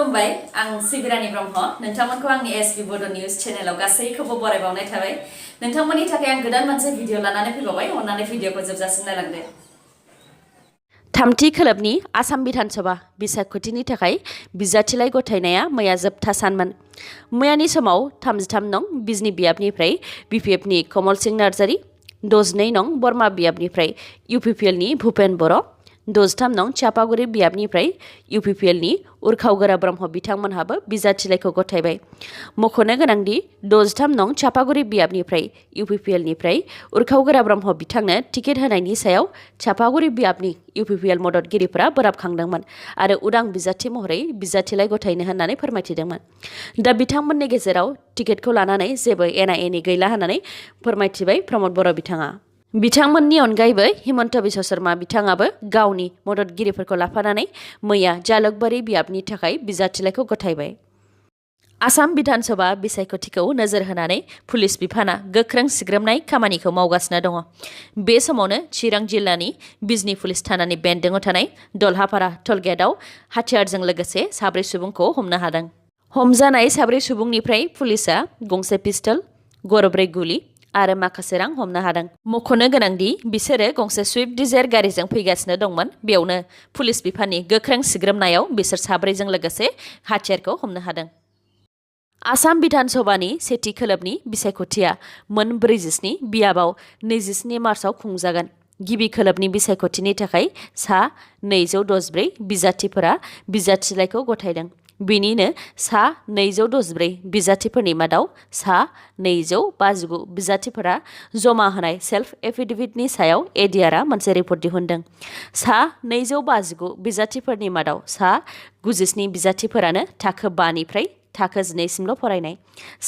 खुलुमबाय आं सिबिरानि ब्रह्म नोंथांमोनखौ आंनि sbbodonews चेनेलाव गासैखौबो बरायबावनाय थाबाय नोंथांमोननि थाखाय आं गोदान मोनसे भिडिअ लानानै फैबावबाय अन्नानै भिडिअखौ जोबजासिम नायलांदो थामथि खोलोबनि आसाम बिधान सभा बिसायख'थिनि थाखाय बिजाथिलाइ गथायनाया मैया जोबथा सानमोन मैयानि समाव 33 नं बिजनि बियाबनिफ्राय बिपिएफनि कमल सिंह नार्जारी 62 नं बरमा बियाबनिफ्राय इउपिपिएलनि भुपेन बर' 63 नं चापागुरि बियाबनिफ्राय इउपिपिएलनि उरखावगोरा ब्रह्म बिथांमोनहाबो बिजाथिलाइखौ गथायबाय मख'नो गोनांदि 63 नं चापागुरि बियाबनिफ्राय इउपिपिएलनिफ्राय उरखावगोरा ब्रह्म बिथांनो टिकेट होनायनि सायाव चापागुरि बियाबनि इउपिपिएल मददगिरिफोरा बोराबखांदोंमोन आरो उदां बिजाथि महरै बिजाथिलाइ गथायनो होननानै फोरमायथिदोंमोन दा बिथांमोननि गेजेराव टिकेटखौ लानानै जेबो एना एनि गैला होननानै फोरमायथिबाय प्रमद बर' बिथाङा बिथांमोननि अनगायैबो हिमन्त बिश्व शर्मा बिथाङाबो गावनि मददगिरिफोरखौ लाफानानै मैया जालुकबारि बियाबनि थाखाय बिजाथिलाइखौ गथायबाय आसाम बिधान सभा बिसायख'थिखौ नोजोर होनानै पुलिस बिफाना गोख्रों सिग्रोमनाय खामानिखौ मावगासिनो दङ बे समावनो चिरां जिल्लानि बिजनि पुलिस थानानि बेन्दोङाव थानाय दलहापारा टलगेटआव हाथियारजों लोगोसे 4 सुबुंखौ हमनो हादों हमजानाय 4 सुबुंनिफ्राय पुलिसआ गंसे पिस्टल गरब्रै गुलि आरो माखासे रां हमनो हादों मख'नो गोनांदि बिसोरो गंसे स्विफ्ट डिजायर गारिजों फैगासिनो दंमोन बेयावनो पुलिस बिफाननि गोख्रों सिग्रोमनायाव बिसोर 4जों लोगोसे हाथियारखौ हमनो हादों आसाम बिधान सभानि सेथि खोलोबनि बिसायख'थिया मोन 47 बियाबाव 27 मार्चआव खुंजागोन गिबि खोलोबनि बिसायख'थिनि थाखाय सा 264 बिजाथिफोरा बिजाथिलाइखौ गथायदों बेनिनो सा 264 बिजाथिफोरनि मादाव सा 259 बिजाथिफोरा जमा होनाय सेल्फ एफिडेविटनि सायाव एडिआरआ मोनसे रिपर्ट दिहुनदों सा 259 बिजाथिफोरनि मादाव सा 97 बिजाथिफोरानो थाखो 5 निफ्राय थाखो 12 सिमल' फरायनाय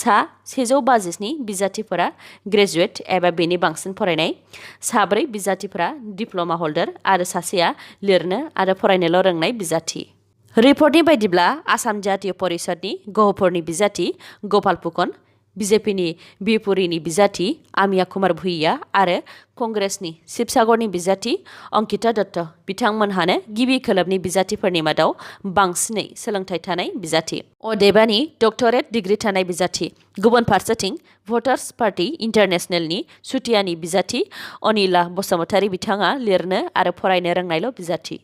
सा 157 बिजाथिफोरा ग्रेजुवेट एबा बेनि बांसिन फरायनाय सा 4 बिजाथिफोरा डिप्ल'मा हल्डार आरो सासेया लिरनो आरो फरायनोल' रोंनाय बिजाथि रिपर्टनि बायदिब्ला आसाम जातीय परिषदनि गहपुरनि बिजाथि गपाल फुकन बिजेपिनि बिपुरिनि बिजाथि आमिया कुमार भुइया आरो कंग्रेसनि शिबसागरनि बिजाथि अंकिता दत्त बिथांमोनहानो गिबि खोलोबनि बिजाथिफोरनि मादाव बांसिनै सोलोंथाइ थानाय बिजाथि अदेबानि डक्टरेट डिग्री थानाय बिजाथि गुबुन फारसेथिं भटार्स पार्टी इन्टारनेशनेलनि सुटियानि बिजाथि अनिला बसुमतारी बिथाङा लिरनो आरो फरायनो रोंनायल' बिजाथि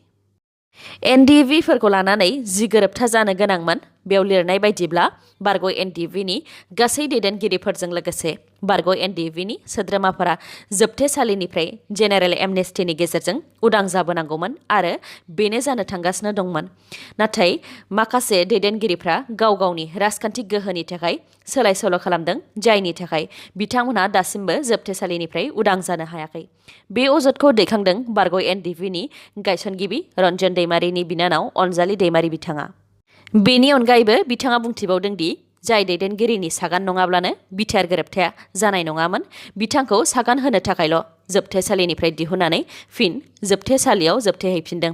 एनडिएफबिफोरखौ लानानै जि गोरोबथा जानो गोनांमोन बेयाव लिरनाय बायदिब्ला बारग' एनडिएफबिनि गासै दैदेनगिरिफोरजों लोगोसे बारग' एनडिएफबिनि सोद्रोमाफोरा जोबथेसालिनिफ्राय जेनेरेल एमनेस्टिनि गेजेरजों उदां जाबोनांगौमोन आरो बेनो जानो थांगासिनो दंमोन नाथाय माखासे दैदेनगिरिफ्रा गाव गावनि राजखान्थि गोहोनि थाखाय सोलाय सोल' खालामदों जायनि थाखाय बिथांमोनहा दासिमबो जोबथेसालिनिफ्राय उदां जानो हायाखै बे अजदखौ दैखांदों बारग' एनडिएफबिनि गायसनगिरि रन्जन दैमारिनि बिनानाव अनजालि दैमारि बिथाङा बेनि अनगायैबो बिथाङा बुंथिबावदों दि जाय दैदेनगिरिनि सागान नङाब्लानो बिटिआर गोरोबथाया जानाय नङामोन बिथांखौ सागान होनो थाखायल' जोबथेसालिनिफ्राय दिहुननानै फिन जोबथेसालियाव जोबथेहैफिनदों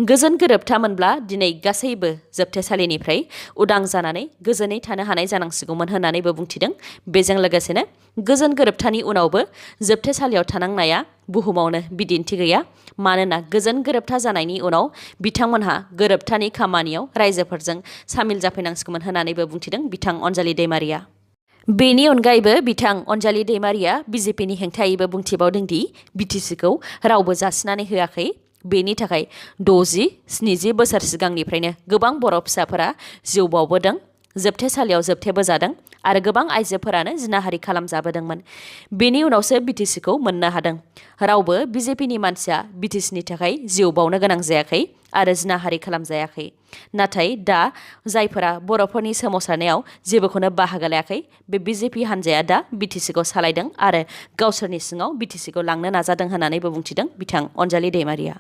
गोजोन गोरोबथा मोनब्ला दिनै गासैबो जोबथेसालिनिफ्राय उदां जानानै गोजोनै थानो हानाय जानांसिगौमोन होननानैबो बुंथिदों बेजों लोगोसेनो गोजोन गोरोबथानि उनावबो जोबथेसालियाव थानांनाया बुहुमावनो बिदिन्थि गैया मानोना गोजोन गोरोबथा जानायनि उनाव बिथांमोनहा गोरोबथानि खामानियाव रायजोफोरजों सामिल जाफैनांसिगौमोन होननानैबो बुंथिदों बिथां अनजालि दैमारिया बेनि अनगायैबो बिथां अनजालि दैमारिया बिजेपिनि हेंथायैबो बुंथिबावदों दि बिटिसिखौ रावबो जासिनानै होआखै बेनि थाखाय 60-70 बोसोर सिगांनिफ्रायनो गोबां बर' फिसाफोरा जिउ बावबोदों जोबथेसालियाव जोबथेबोजादों आरो गोबां आइजोफोरानो जिनाहारि खालामजाबोदोंमोन बेनि उनावसो बिटिसिखौ मोननो हादों रावबो बिजेपिनि मानसिया बिटिसिनि थाखाय जिउ बावनो गोनां जायाखै आरो जिनाहारि खालामजायाखै नाथाय दा जायफोरा बर'फोरनि सोमावसारनायाव जेबोखौनो बाहागो लायाखै बे बिजेपि हान्जाया दा बिटिसिखौ सालायदों आरो गावसोरनि सिङाव बिटिसिखौ लांनो नाजादों होननानैबो बुंथिदों बिथां अनजालि दैमारिया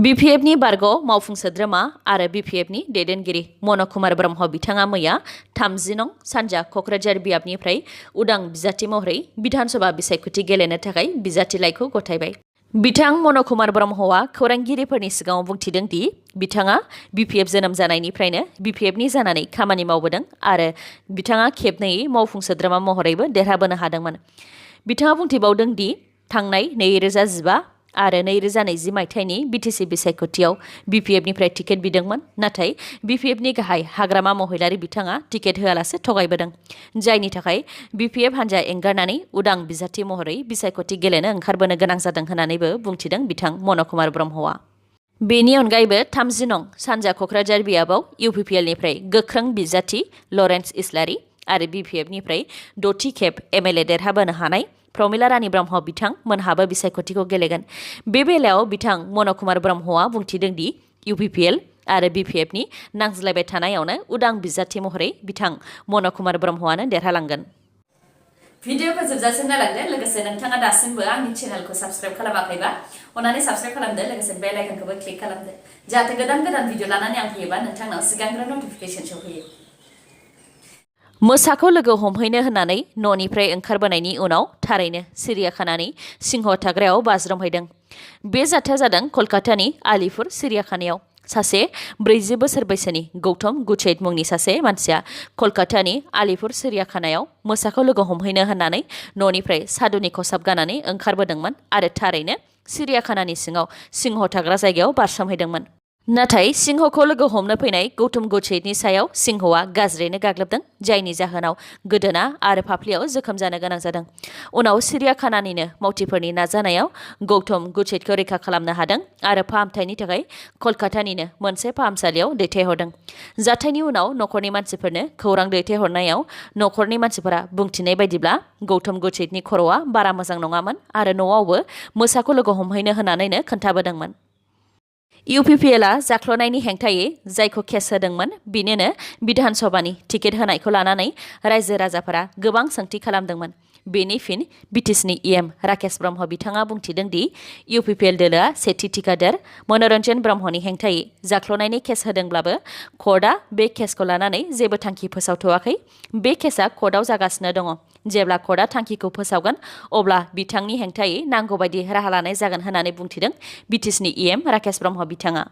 बिपिएफनि बारग' मावफुं सोद्रोमा आरो बिपिएफनि दैदेनगिरि मन कुमार ब्रह्म बिथाङा मैया 30 नं सानजा क'क्राझार बियाबनिफ्राय उदां बिजाथि महरै बिधान सभा बिसायख'थि गेलेनो थाखाय बिजाथिलाइखौ गथायबाय बिथां मन कुमार ब्रह्मआ खौरांगिरिफोरनि सिगाङाव बुंथिदों दि बिथाङा बिपिएफ जोनोम जानायनिफ्रायनो बिपिएफनि जानानै खामानि मावबोदों आरो बिथाङा खेबनै मावफुं सोद्रोमा महरैबो देरहाबोनो हादोंमोन बिथाङा बुंथिबावदों दि थांनाय 2015 आरो 2020 मायथाइनि बिटिसि बिसायख'थियाव बिपिएफनिफ्राय टिकेट बिदोंमोन नाथाय बिपिएफनि गाहाय हाग्रामा महिलारि बिथाङा टिकेट होआलासे थगायबोदों जायनि थाखाय बिपिएफ हान्जा एंगारनानै उदां बिजाथि महरै बिसायख'थि गेलेनो ओंखारबोनो गोनां जादों होननानैबो बुंथिदों बिथां मनकुमार ब्रह्मआ। बेनि अनगायैबो 30 नं सानजा क'क्राझार बियाबाव इउपिपिएलनिफ्राय गोख्रों बिजाथि लरेन्स इस्लारि आरो बिपिएफनिफ्राय 6थि खेब एमएलए देरहाबोनो हानाय प्रमिला रानी ब्रह्म बिथां मोनहाबो बिसायख'थिखौ गेलेगोन। बे बेलायाव बिथां मनकुमार ब्रह्मआ बुंथिदों दि इउपिपिएल आरो बिपिएफनि नांज्लायबाय थानायावनो उदां बिजाथि महरै बिथां मनकुमार ब्रह्मआनो देरहालांगोन। भिडिअखौ जोबजासिम नायलांदो लोगोसे नोंथाङा दासिमबो आंनि चेनेलखौ साबस्क्राइब खालामाखैबा अन्नानै साबस्क्राइब खालामदो लोगोसे बेल आइकनखौबो क्लिक खालामदो जाहाथे गोदान भिडिअ लानानै आं फैयोबा नोंथांनाव सिगांग्रो नटिफिकेसन सौफैयो। मोसाखौ लोगो हमहैनो होननानै न'निफ्राय ओंखारबोनायनि उनाव थारैनो सिरियाखानानि सिंह थाग्रायाव बाज्रुमहैदों। बे जाथाया जादों कलकातानि आलिपुर सिरियाखानायाव। सासे 40 बोसोर बैसोनि गौतम गुचेत मुंनि सासे मानसिया कलकातानि आलिपुर सिरियाखानायाव मोसाखौ लोगो हमहैनो होननानै न'निफ्राय सादुनि खसाब गाननानै ओंखारबोदोंमोन आरो थारैनो सिरियाखानानि सिङाव सिंह थाग्रा जायगायाव बारसोमहैदोंमोन। नाथाय सिंहखौ लोगो हमनो फैनाय गौतम गुचेतनि सायाव सिंहआ गाज्रियैनो गाग्लोबदों जायनि जाहोनाव गोदोना आरो फाफ्लियाव जोखोम जानो गोनां जादों। उनाव सिरियाखानानिनो मावथिफोरनि नाजानायाव गौतम गुचेतखौ रैखा खालामनो हादों आरो फाहामथायनि थाखाय कलकातानिनो मोनसे फाहामसालियाव दैथायहरदों। जाथायनि उनाव नखरनि मानसिफोरनो खौरां दैथायहरनायाव नखरनि मानसिफोरा बुंथिनाय बायदिब्ला गौतम गुचेतनि खर'आ बारा मोजां नङामोन आरो न'आवबो मोसाखौ लोगो हमहैनो होननानैनो खोन्थाबोदोंमोन। इउपिपिएलआ जाख्ल'नायनि हेंथायै जायखौ केस होदोंमोन बिनिनो बिधान सभानि टिकेट होनायखौ लानानै रायजो राजाफोरा गोबां सोंथि खालामदोंमोन। बेनि फिन बिटिसिनि इएम राकेश ब्रह्म बिथाङा बुंथिदों दि इउपिपिएल दोलोआ सेथि थिखादार मनरन्जन ब्रह्मनि हेंथायै जाख्ल'नायनि केस होदोंब्लाबो कर्टआ बे केसखौ लानानै जेबो थांखि फोसावथ'वाखै। बे केसआ कर्टआव जागासिनो दङ। जेब्ला कर्टआ थांखिखौ फोसावगोन अब्ला बिथांनि हेंथायै नांगौ बायदि राहा लानाय जागोन होननानै बुंथिदों बिटिसिनि इएम राकेश ब्रह्म बिथाङा।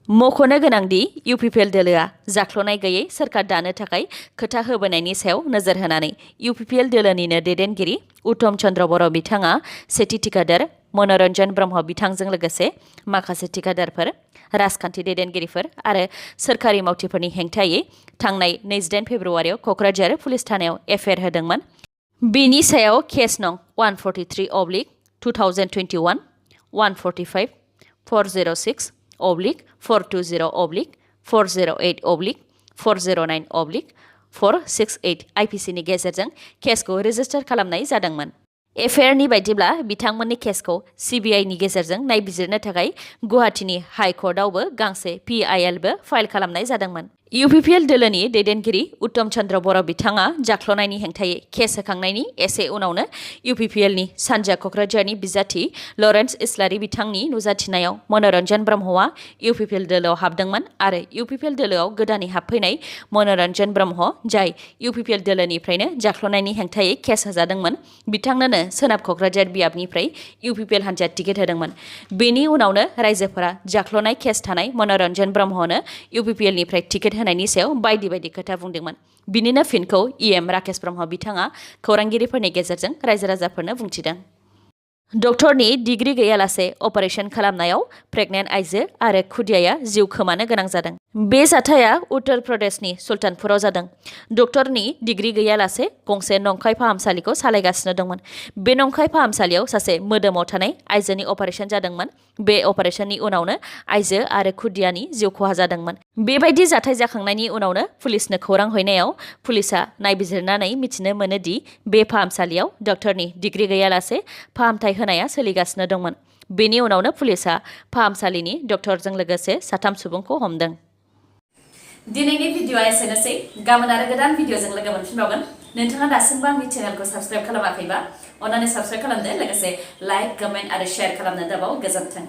मख'नो गोनांदि इउपिपिएल दोलोआ जाख्ल'नाय गैयै सोरखार दानो थाखाय खोथा होबोनायनि सायाव नोजोर होनानै इउपिपिएल दोलोनिनो दैदेनगिरि उत्तम चन्द्र बर' बिथाङा सेथि थिखादार मनरन्जन ब्रह्म बिथांजों लोगोसे माखासे थिखादारफोर राजखान्थि दैदेनगिरिफोर आरो सोरखारि मावथिफोरनि हेंथायै थांनाय 22 फेब्रुआरियाव क'क्राझार पुलिस थानायाव एफआइआर होदोंमोन। बेनि सायाव केस नं 143/2021, 145, 406/420/408/409/409/409/409/409 आइपिसिनि गेजेरजों केसखौ रेजिस्टार खालामनाय जादोंमोन। एफआइआरनि बायदिब्ला बिथांमोननि केसखौ सिबिआइनि गेजेरजों नायबिजिरनो थाखाय गुवाहाटीनि हाइ कर्टआवबो गांसे पिआइएलबो फाइल खालामनाय जादोंमोन। इउपिपिएल दोलोनि दैदेनगिरि उत्तम चन्द्र बर' बिथाङा जाख्ल'नायनि हेंथायै केस होखांनायनि एसे उनावनो इउपिपिएलनि सानजा क'क्राझारनि बिजाथि लरेन्स इस्लारि बिथांनि नुजाथिनायाव मनरन्जन ब्रह्मआ इउपिपिएल दोलोआव हाबदोंमोन आरो इउपिपिएल दोलोआव गोदानै हाबफैनाय मनरन्जन ब्रह्म जाय इउपिपिएल दोलोनिफ्रायनो जाख्ल'नायनि हेंथायै केस होजादोंमोन बिथांनोनो सोनाब क'क्राझार बियाबनिफ्राय इउपिपिएल हान्जाया टिकेट होदोंमोन। बेनि उनावनो रायजोफोरा जाख्ल'नाय केस थानाय मनरन्जन ब्रह्मनो इउपिपिएलनिफ्राय टिकेट होनायनि सायाव बायदि बायदि खोथा बुंदोंमोन। बिनिनो फिनखौ इएम राकेश ब्रह्म बिथाङा खौरांगिरिफोरनि गेजेरजों रायजो राजाफोरनो बुंथिदों। डक्टरनि डिग्री गैयालासे अपारेशन खालामनायाव प्रेगनेन्ट आइजो आरो खुदियाया जिउ खोमानो गोनां जादों। बे जाथाया उत्तर प्रदेशनि सुल्तानपुराव जादों। डक्टरनि डिग्री गैयालासे गंसे नंखाय फाहामसालिखौ सालायगासिनो दंमोन। बे नंखाय फाहामसालियाव सासे मोदोमाव थानाय आइजोनि अपारेशन जादोंमोन। बे अपारेशननि उनावनो आइजो आरो खुदियानि जिउ खहा जादोंमोन। बेबायदि जाथाय जाखांनायनि उनावनो पुलिसनो खौरां हैनायाव पुलिसआ नायबिजिरनानै मिथिनो मोनो दि बे फाहामसालियाव डक्टरनि डिग्री गैयालासे फाहामथाय होनाया सोलिगासिनो दंमोन। बेनि उनावनो पुलिसआ फाहामसालिनि डक्टरजों लोगोसे 3 सुबुंखौ हमदों। दिनैनि भिडिअआ एसेनोसै। गाबोन आरो गोदान भिडिअजों लोगो मोनफिनबावगोन। नोंथाङा दासिमबो आंनि चेनेलखौ साबस्क्राइब खालामाखैबा अन्नानै साबस्क्राइब खालामदो लोगोसे लाइक, कमेन्ट आरो शेयार खालामनो दाबाव। गोजोन्थों।